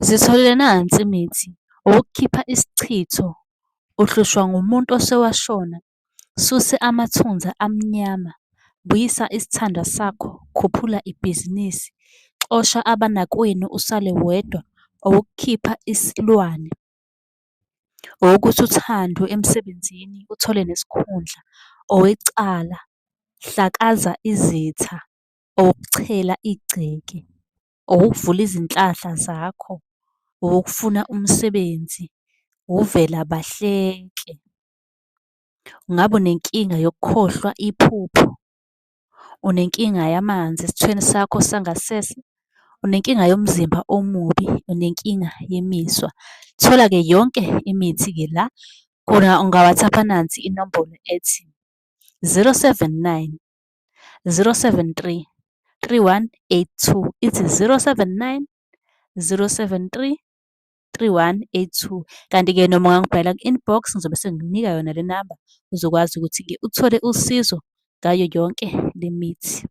Zitholele nansi imithi, owokukhipha isichitho, uhlushwa ngumuntu osewashona, suse amathunza amnyama, buyisa isithandwa sakho, khuphula ibhizinisi, xosha abanakwenu usale wedwa, owokukhipha isilwane, owokuthi uthandwe emsebenzini uthole nesikhundla, owecala, hlakaza izitha, owokuchela igceke, owokuvula izinhlahla zakho, owokufuna umsebenzi, uvelabahleke. Ngabe unenkinga yokukhohlwa iphupho? Unenkinga yamanzi esithweni sakho sangasese? Unenkinga yomzimba omubi? Unenkinga yemizwa? Thola-ke yonke imithi-ke la khona unga-WhatsApp-a nansi inombolo ethi 079 073 3182, ithi 079 073 3182. Kanti-ke noma ungangibhalela ku-inbox, ngizobe sengikunika yona le namba, uzokwazi ukuthi-ke uthole usizo ngayo yonke le mithi.